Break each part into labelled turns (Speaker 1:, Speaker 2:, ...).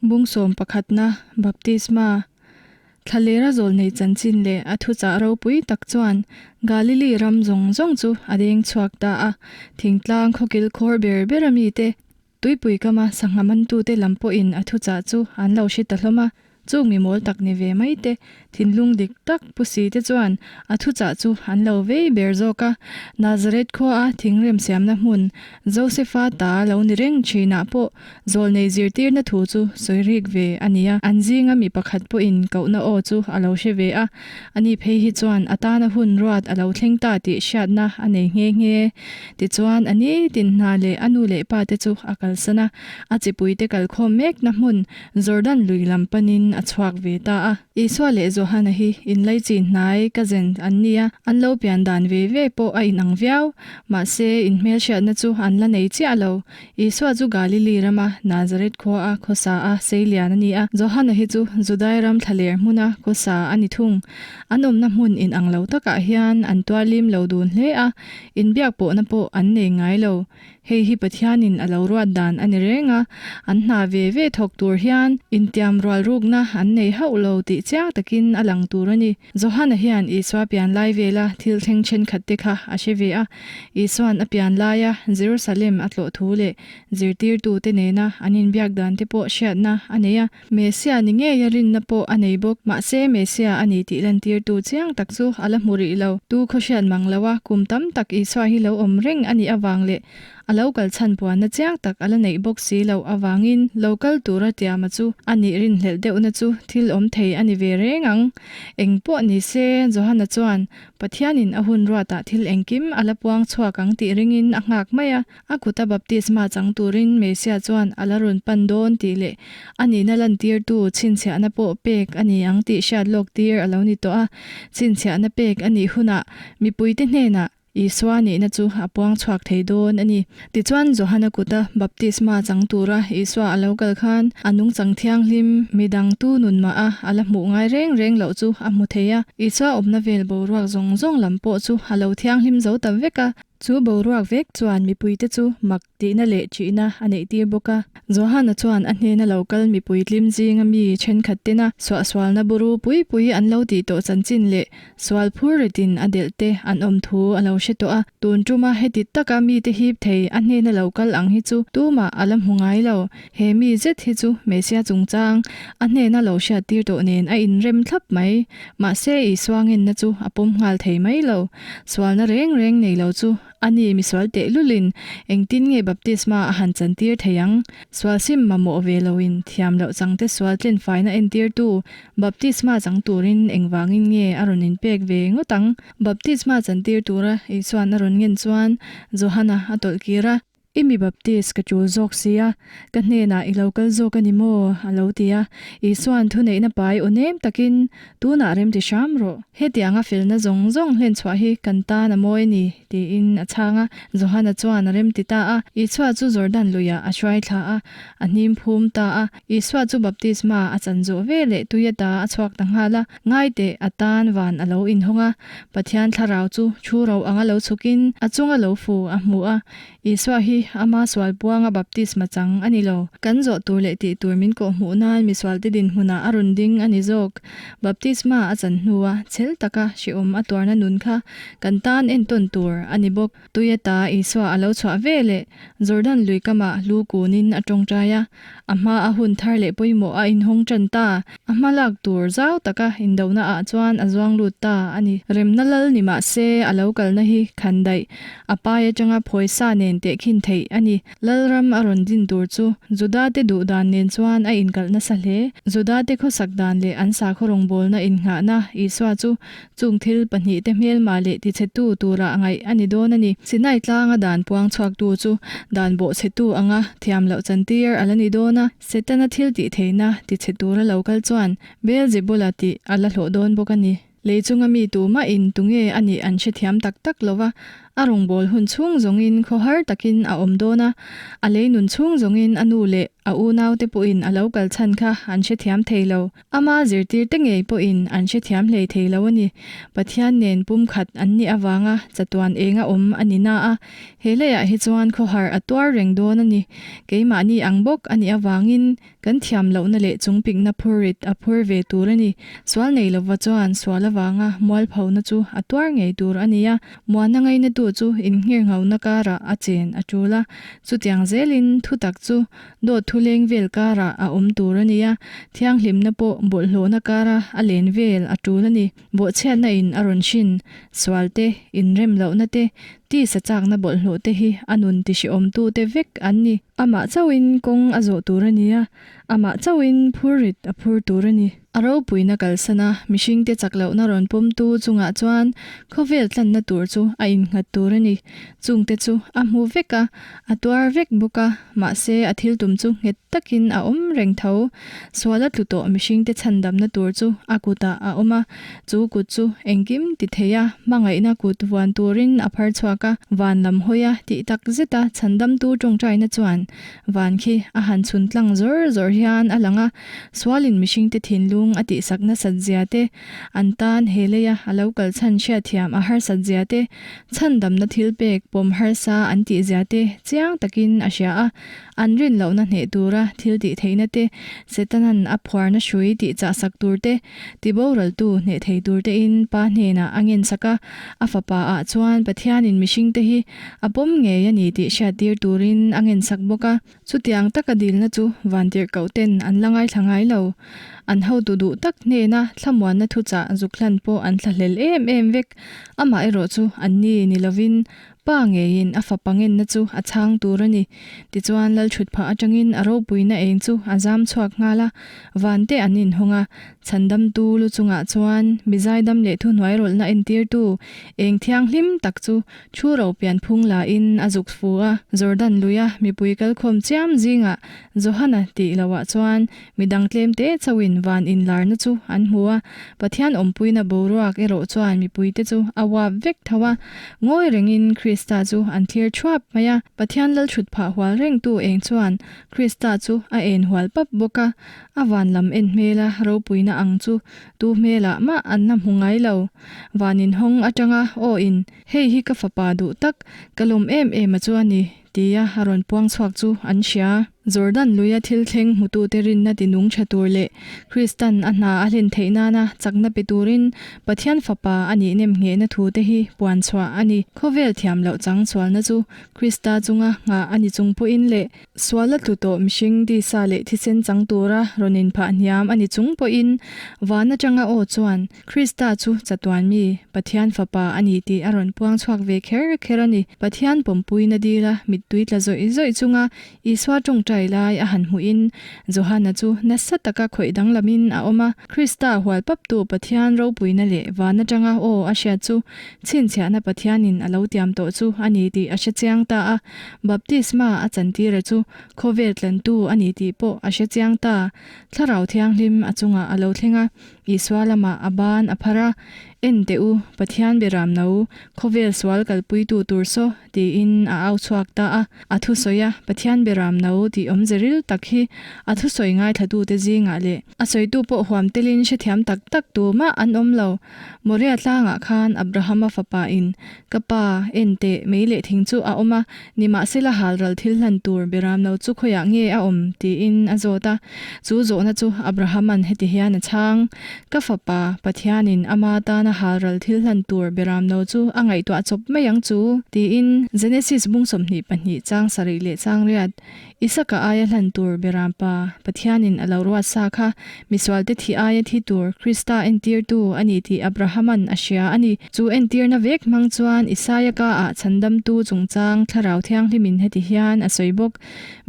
Speaker 1: Bung sawmpakhatna, Baptisma, Thlalera zawlnei chanchin leh a thuchah ropui tak chuan Galili ram zawng zawng chu a deng chhuak ta a. Thingtlang khawkil khawr ber ber a mite, tuipui kama sangha mantute lam pawhin a thuchah chu an lo hre ta hlawm a. Chung mi mawl tak ni ve mai te, thinlung dik tak pu si te chuan a thuchah chu an lo vei ber zawk a. Nazareth khuaa thingrem siamna hmun Josefa ta lo ni reng thinah pawh zawlnei zirtirna thu chu sawi rik ve a ni a. An zinga mi pakhat pawhin kohna aw chu a lo hre ve a, ani phei hi chuan a tana hun ruat a lo thleng ta tih hriatna a nei nghe nghe. Tichuan a nitin hna leh a nu leh pa te chu a kalsan a, a chipuite kalkhawm mekna hmun Jordan lui lam panin a chhuak ve ta a. Isua leh Johana hi inlaichi hnai cousin an ni a, an lo pian dan ve ve pawh a inang viau. Mahse, inhmelhriatna chu an la nei chiah lo. Isua chu Galili rama Nazareth khuaa khawsa a seilian a ni a, Johana hi chu Judai ram thlaler hmuna khawsa a ni thung. An awmna hmun inang lo takah hian an tuarlim lo dun hle a, inbiak pawhna pawh an nei ngai lo. Hei hi Pathianin a lo ruat dan a ni reng a, an hna ve ve thawk tur hian intiam rual rukna an nei hauh lo tih chiang takin a lang tur a ni. Johana hian Isua pian lai vela thil thleng thenkhat te kha a hre ve a, Isua'n a pian laia Jerusalem a tlawh thu leh zirtirtute nena an inbiak dan te pawh hriatna a nei a. Messia ni ngeia rinna pawh a nei bawk. Mahse, Messia a ni tih lantirtu chiang tak chu a la hmu rih lo. Tu khaw hriat mang loa kum tam tak Isua hi lo awm reng a nih avang leh a lo kal chhan puanna chiang tak a la neih bawk si loh avangin lo kal tura tiama chu a nih rinhlelh deuhna chu thil awm thei a ni ve reng ang. Eng pawh ni se, Johana chuan Pathianin a hun ruatah thil engkim a la puang chhuak ang tih ringin a nghak mai a. A kuta baptisma chang turin Messia chuan a la rawn pan dawn tih leh a nihna lantirtu chhinchhiahna pawh pek a ni ang tih hriat lawk tir a lo ni tawh a. Chhinchhiahna pek a nih hunah mipuite hnenah Isua nihna chu a puang chhuak thei dawn a ni. Tichuan Johana kuta baptisma chang tura Isua a lo kal khan a nungchang thianghlim midang tu nun mah a a la hmuh ngai reng reng loh chu a hmu thei a. Isua awmna vel boruak zawng zawng lam pawh chu a lo thianghlim zo ta vek a. Chu boruak vek chuan mipuite chu mak tihna leh ṭihna a neihtir bawk a. Johana chuan a hnena lo kal mipui tlim zinga mi thenkhat tena suahsualna buru pui pui an lo tih tawh chanchin leh sual phur ritin a delh te an awm thu a lo hre tawh a. Tun ṭuma heti taka mite hip thei a hnena lo kal ang hi chu tumah a la hmu ngai lo. He mi zet hi chu Messia chungchang a hnena lo hriattir tawh nen a inrem thlap mai. Mahse Isua ngenna chu a pawm nghal thei mai lo. Sualna reng reng nei lo chu a ni misual tehlulin engtin nge baptisma a han chantir thei ang? Sual sim mamawh ve loin thiam loh changte sual tlenfaina entirtu baptisma chang turin engvangin nge a rawn inpek ve ngawt ang? Baptisma chantir tura Isua'n a rawn ngen chuan Johana a tawlh kir a. I mi Baptist ka tul zawk si a, ka hnenah i lo kal zawk a ni maw? a lo ti a. Isua'n thuneihna pai aw nem takin, Tunah rem ti hram rawh. Hetianga felna zawng zawng hlen chhuah hi kan tan a mawi a ni, tiin a chhang a. Johana chuan a rem ti ta a. Isua chu Jordan luiah a hruai thla a, a hnim phum ta a. Isua chu baptisma a chan zawh ve leh tui ata a chhuak ta nghal a. Ngaiteh, a tan van a lo inhawng a. Pathian thlarau chu thu ro anga lo chhukin a chunga lo fu a hmu a. Isua hi ama sual puanga baptisma chang a ni lo. Kan zawh tur leh tih tur min kawh hmuh nan misualte dinhmunah a rawn ding a ni zawk. Baptisma a chan hnua chhel taka hrehawm a tuarna nun kha kan tan entawn tur a ni bawk. Tui ata Isua a lo chhuah ve leh Jordan lui kamah lu kunin a tawngtai a. A hma a hun thar leh pawimawh a inhawng tan ta. A hma lak tur zau taka indona ah chuan a zuang lut ta a ni. Remna lal ni mah se a lo kalna hi khan daih a pai atanga phawisa nen tehkhin theih a ni. Lalram a rawn din tur chu Juda te duh dan nen chuan a inkalh nasa hle. Juda te khawsak dan leh an sakhaw rawngbawlna innghahna Isua chu Chung thil pahnihte hmelma leh tichhetu tura ngaih a ni dawn a ni. Sinai tlanga dan puang chhuaktu chu dan bawhchhetu anga thiam loh chantir a la ni dawn a, Setana thil tih theihna tichhe tura lo kal chuan Beelzebula tih a la hlawh dawn bawk a ni. Lei chunga mi tumahin tunge a nih an hrethiam tak tak lo va, a rawngbâwl hun chhung zawngin khawhar takin a awm dawn a, a lei nun chhung zawngin a nu leh. A unaute pawhin a lo kal chhan kha an hrethiam thei lo. Ama zirtirte ngei pawhin an hrethiam hlei thei lo a ni. Pathian nen pumkhat an nih avanga chatuan enga awm a ni na a, he leiah hi chuan khawhar a tuar reng dawn a ni. Keimahni ang bawk a nih avangin kan thiam lohna leh chungpikna phurrit a phur ve tur a ni. Sual nei lova chuan sual avanga mualphona chu a tuar ngei tur a ni a, muana ngainatu chu innghirnghona karah a chen a tul a. Chutiang zelin thutak chu Dawt thu leng vel karah a awm tur a nia, thianghlimna pawh bawlhhlawhna kara a len vel a tul a ni. Bawhchhiatna in a rawn hrin, sual te, inrem lohna te, tisa chakna bawlhhlawh te hi a nun tihrehawmtu te vek an ni. Amah chauhin kawng a zawh tur a nia, amah chauhin phurrit a phur tur a ni. A ropuina kalsan a, mihringte chak lohna rawn pawmtu chungah chuan khawvel tlanna tur chu a innghat tur a ni. Chungte chu a hmu vek a, a tuar vek bawk a, mahse a thil tum chu nghet takin a awm reng tho. Sual a tlu tawh mihringte chhandamna tur chu a kutah a awm a, chu kut chu engkim ti thei a, hmangaihna kut vuan turin a phar chhuak a, van lam hawi a tih tak zeta chhandamtu tawngtaina chuan van khi a han chhun tlang zawr zawr hian a lang a. Sualin mihringte thinlung a tihsak nasat zia te, an tan he leia a lo kal chhan hriatthiam a harsat zia te, chhandamna thil pek pawm harsa an tih zia te chiang takin a hria a. An rin lohna hneh tura thil tih theihna te, Setanan a phuarna hrui tih chahsak tur te, tiboraltu hneh thei tur tein Pa hnenah a ngensak a. A fapa ah chuan Pathianin mihringte hi a pawm ngei a ni tih hriattir turin a ngensak bawk a. Chutiang taka dilna chu vantirhkoh ten an la ngaithla ngai lo. An hotu duh tak hnena thlamuanna thuchah zuk hlan pawh an thlahlel em em vek. Amaherawh chu anni ni lovin Pa ngeiin a fapa ngenna chu a chhang tur a ni. Tichuan Lalthutphah atangin a ropuina eng chu a zam chhuak nghal a, vante an inhawng a, chhandamtu lu chungah chuan mi zaidam leh thuhnuai rawlhna entirtu eng thianghlim tak chu Thu ro pian phung la in a zuk fu a, Jordan luia mipui kalkhawm chiam zingah Johana tih loh ah chuan midang tlem te chauhin van inlarna chu an hmu a, Pathian awmpuina boruak erawh chuan mipuite chu a uap vek tho a, ngawi rengin Krista chu an thlir thuap mai a, Pathian lalthut phah hual rengtu eng chuan Krista chu a en hual pap bawk a, a van lam en hmela ropuina ang chu tu hmelah mah an la hmu ngai lo. Van inhawng atanga aw in Hei hi ka fapa duh tak, ka lawm em em a chu a ni, tia a rawn puang chhuak chu an hria. Jordan luia thil thleng hmutute rinna ti nung tha tur leh Kristan a hna a hlen theih nana chakna pe turin Pathian fapa a nih nem nghehna thu te hi puan chhuah a ni. Khawvel thiam loh chang chhualna chu Krista chunga nghah a ni chung pawhin leh Sual a tlu tawh mihring tisa leh thisen chang tura rawn inphah hniam a ni chung pawhin van atanga aw chuan Krista chu chatuan mi, Pathian fapa a ni tih a rawn puang chhuak ve kher kher a ni. Pathian pawmpuina dila mittui tla zawih zawih chunga Isua tawngtai lai a han hmuhin Johana chu nasa taka khawih danglamin a awm a. Krista hual paptu Pathian ropuina leh van atanga aw a hriat chu chhinchhiahna Pathianin a lo tiam tawh chu a ni tih a hre chiang ta a. Baptisma a chantira chu khawvel tlantu a ni tih pawh a hre chiang ta. Thlarau Thianghlim a chungah a lo thleng a, Isua lamah a ban a phar a, En teh u, Pathian beram no, khawvel sual kalpuitu tur saw, tiin a au chhuak ta a. A thusawi a, Pathian beram no tih awmze ril tak hi a thusawi ngaithlatute zingah leh a sawitu pawh huam telin hrethiam tak tak tu mah an awm lo. Moria tlangah khan Abrahama fapa in, Ka pa, en teh, mei leh thing chu a awm a, nimahsela halral thil hlan tur beram lo chu khawiah nge a awm? tiin a zawt a. Chu zawhna chu Abrahama'n heti hian a chhang, Ka fapa, Pathianin ama tana halral thil hlan tur beram lo chu a ngaihtuah chawp mai ang chu, tiin Genesis bung 22 chang sarih leh chang riat Isaka aia hlan tur Beram Pa, Pathianin a lo ruat sa kha, misualte thi aia thi tur Krista entirtu a ni tih Abrahama'n a hria a ni. Chu entirna vek hmang chuan Isaia ka-ah chhandamtu chungchang Thlarau Thianghlimin heti hian a sawi bawk,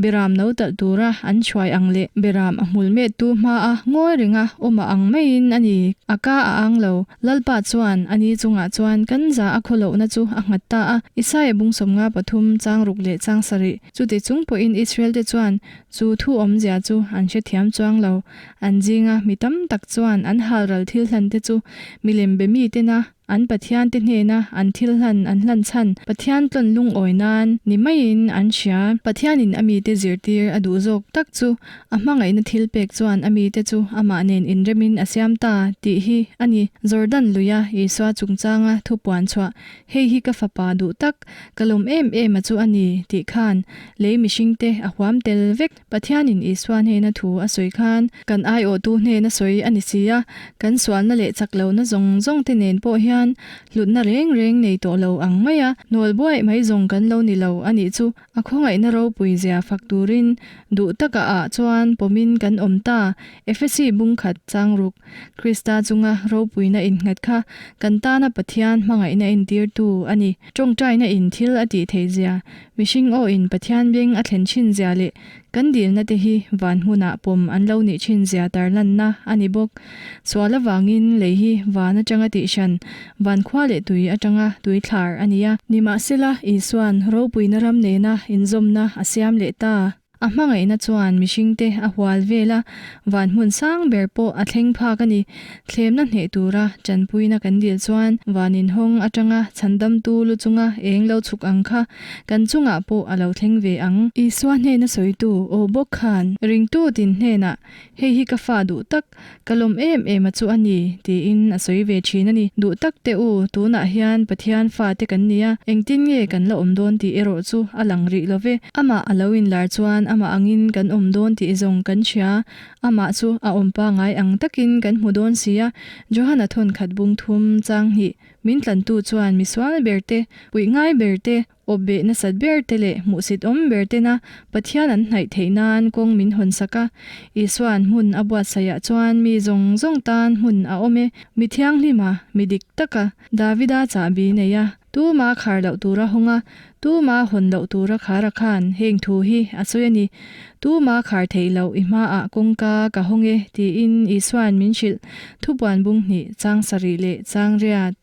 Speaker 1: Beram no talh tura an hruai ang leh Beram a hmul mettu hmaa ngawi renga awm a ang maiin a ni, a ka a ang lo. Lalpa chuan a ni chungah chuan kan za a khawlohna chu a nghat ta a, Isaia bung 53 chang ruk leh chang sarih. Chuti chung pawhin Israel-te chuan chu thu awmzia chu an hrethiam chuang lo. An zinga mi tam tak chuan an halral thil hlante chu milem be mitena An pathiante hnena an thil hlan an hlan chhan Pathian tlawn lungawi nan ni maiin an hria. Pathianin a mite zirtir a duh zawk tak chu a hmangaihna thil pek chuan a mite chu amah nen inremin a siam ta tih hi a ni. Jordan luia Isua chungchanga thu puan chhuah Hei hi ka fapa duh tak, ka lawm em em a chu a ni tih khan lei mihringte a huam tel vek. Pathianin Isua hnena thu a sawi khan kan aiawhtu hnena sawi a ni si a, kan sualna leh chak lohna zawng zawng te nen pawh hian hlutna reng reng nei tawh lo ang mai a, hnual buaih mai zawng kan lo ni lo a nih chu. A khawngaihna ropui zia fak turin duh taka ah chuan pawmin kan awm ta, Efesi bungkhat changruk, Krista chunga ropuina innghat kha kan tana Pathian hmangaihna entirtu a ni. Tawngtaina in thil a tih theih zia, mihring aw in Pathian beng a thlen thin zia leh kan dilna te hi van hmunah pawm an lo nih thin zia tarlanna a ni bawk. Sual avangin lei hi van atanga tihhran, van khua leh tui atanga tui thlar a ni a. Nimahsela, Isua'n ropuina ram nena inzawmna a siam leh ta. A hmangaihna chuan mihringte a hual vel a, van hmun sang ber pawh a thleng phak a ni. Thlemna hneh tura tanpuina kan dil chuan van inhawng atanga chhandamtu lu chunga eng lo chhuk ang kha kan chungah pawh a lo thleng ve ang. Isua hnena sawitu aw bawk khan ringtu tin hnenah Hei hi ka fa duh tak, ka lawm em em a chu a ni, tiin a sawi ve thin a ni. Duh tak teh u, tunah hian Pathian fate kan ni a, engtin nge kan la awm dawn tih erawh chu a lang rih lo ve. Amah a lo inlar chuan amah angin kan awm dawn tih zawng kan hria, amah chu a awm pangai ang takin kan hmu dawn si a, Johana thawnkhat bung thum chang hnih min tlantu chuan misual ber te, puih ngai ber te, Awp beh nasat ber te leh hmuhsit awm ber tena Pathian an hnaih theih nan kawng min hawn sak a. Isua'n hmun a buatsaihah chuan mi zawng zawng tan hmun a awm e. Mi thianghlima, mi dik taka Davida chahbi nei a, tuma khar loh tura hawng a, tuma hawn loh tura khar a khan heng thu hi a sawi a ni. Tuma khar theih loh i hmaah kawngka ka hawng e tiin Isua'n min hrilh thupuan bung hnih chang sarih leh chang riat.